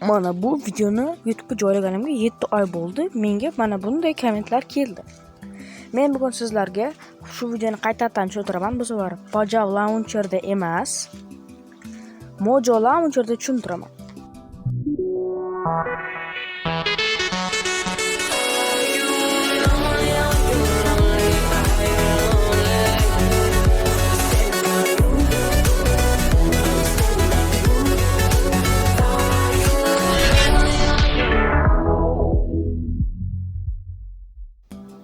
Mana bu videoni YouTube'ga joylaganimga 7 oy bo'ldi. Menga mana bunday kommentlar keldi. Men bugun sizlarga shu videoni qaytadan tushuntiraman. Bu safar Pojav Launcher'da emas, Mojo Launcher'da tushuntiraman.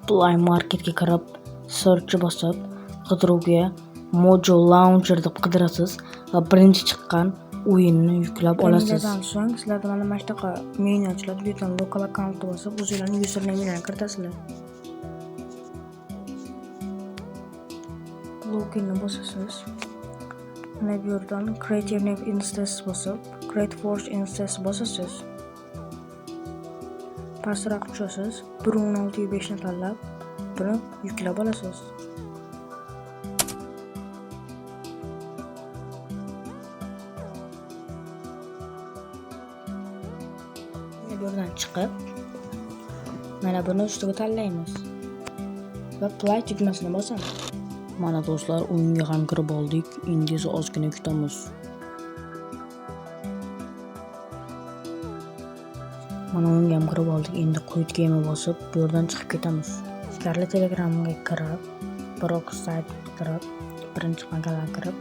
Play Marketga kirib, search bosib, qidiruvga Mojo Launcher deb qidirasiz va birinchi chiqqan o'yinni yuklab olasiz. Mendan so'ng sizlarda mana shunaqa menyu ochiladi. Bu yerdan local account bosib, o'zinglarning username kiritasizlar. Loginni bosasiz. Mana bu yerdan Create New Instance bosib, Create Forge Instance bosasiz. Pastroq tushasiz, 1.16.5 ni tanlab, buni yuklab olasiz. Bu yerdan chiqib, mana buni ustiga tanlaymiz va play tugmasini bosamiz. Mana do'stlar, o'yinga ham kirib oldik. Endi esa ozgina kutamiz. Mana o'yinga ham kirib oldik. Endi Quit Game'ni bosib, bu yerdan chiqib ketamiz. Sizlarga Telegramga kirib, Brock sayt kirib, birinchi chiqqan kanalga kirib,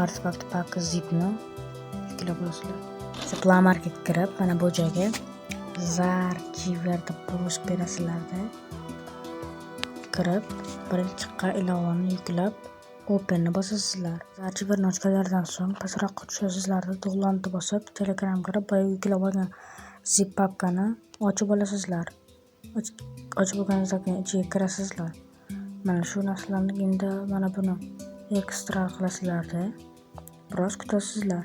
Artifact Pack zipni yuklab olasizlar. Play Market kirib, mana bu joyga Zarchiver deb bosib berasizlarda. Kirib, birinchi chiqqan ilovani yuklab, Openni bosasizlar. Zarchiverni ochganlaridan so'ng pastroqqa tushasizlarda, downloadni bosib, Telegram kirib, boya yuklab olgan zip papkani ochib olasizlar. Ochib olganingizdan keyin ichiga kirasizlar. Mana shu narsalarni endi mana buni ekstra qilasizlarda. Biroz kutasizlar.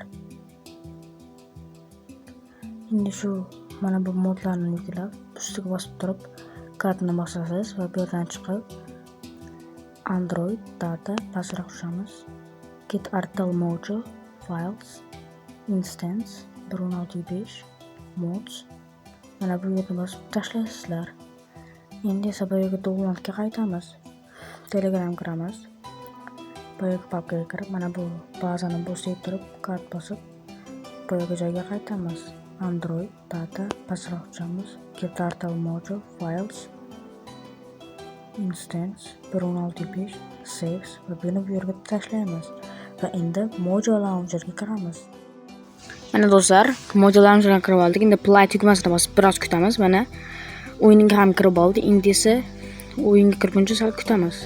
Endi shu mana bu modlarni yuklab, ustiga bosib turib, kartani bosasiz va bu yerdan chiqib Android data pastroq tushamiz. Get Artel Mojo Files Instance 1.16.5 Mods. Mana bu yerni bosib tashlaysizlar. Endi esa boyagi downloadga qaytamiz. Telegram kiramiz. Boyagi papkaga kirib, mana bu bazani bosib turib, kart bosib, boyagi joyga qaytamiz. Android data pastroq tushamiz. Get Artel Mojo Files Instance 1.16.5 Saves va buni bu yerga tashlaymiz. Va endi Mojo Launcherga kiramiz. Mana do'stlar, Mojo Launcherga kirib oldik. Endi play tugmasini bosib biroz kutamiz. Mana o'yinga ham kirib oldi. Endi esa o'yinga kirguncha sal kutamiz.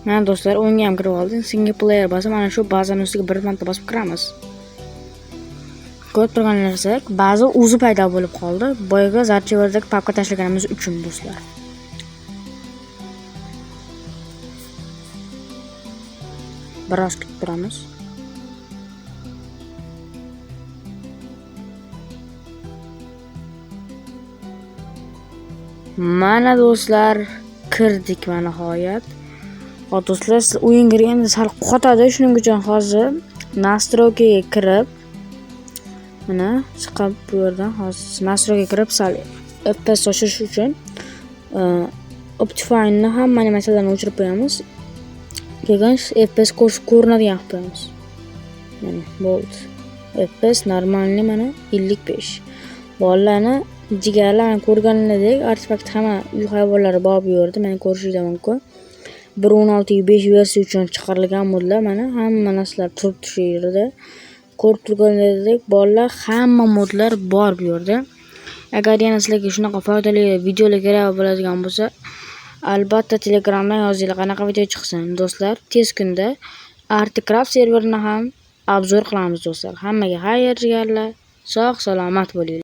Mana do'stlar, o'yinga ham kirib oldi. Single player bosib, mana shu bazani ustiga bir marta bosib kiramiz. Ko'rib turganlaringizdek, baza o'zi paydo bo'lib qoldi. Boyagi Zarchiverdagi papka tashlaganimiz uchun do'stlar. Biroz kutib turamiz. Mana do'stlar, kirdik va nihoyat. Xo'p do'stlar, siz o'yinga kirganda sal qotadi, shuning uchun hozir nastroykaga kirib, mana chiqib bu yerdan hozir nastroykaga kirib sal FPS oshirish uchun Optifine'ni hamma animatsiyalarni o'chirib qo'yamiz. Keyin FPS ko'rinadigan qilib qo'yamiz. Mana bo'ldi. FPS normalniy mana 55. Bolalarni jigarlarni ko'rganlaridek artefakt hamma uy hayvonlari bor bu yerda, mana ko'rishingiz mumkin. 1.16.5 versiya uchun chiqarilgan modlar mana hamma narsalar turibdi shu yerda. Ko'rib turganingizdek bolalar hamma modlar bor bu yerda. Agar yana sizlarga shunaqa foydali videolar kerak bo'ladigan bo'lsa, albatta Telegramdan yozinglar, qanaqa video chiqsin do'stlar. Tez kunda Articraft serverini ham obzor qilamiz do'stlar. Hammaga xayr jigarlar, sog' salomat bo'linglar.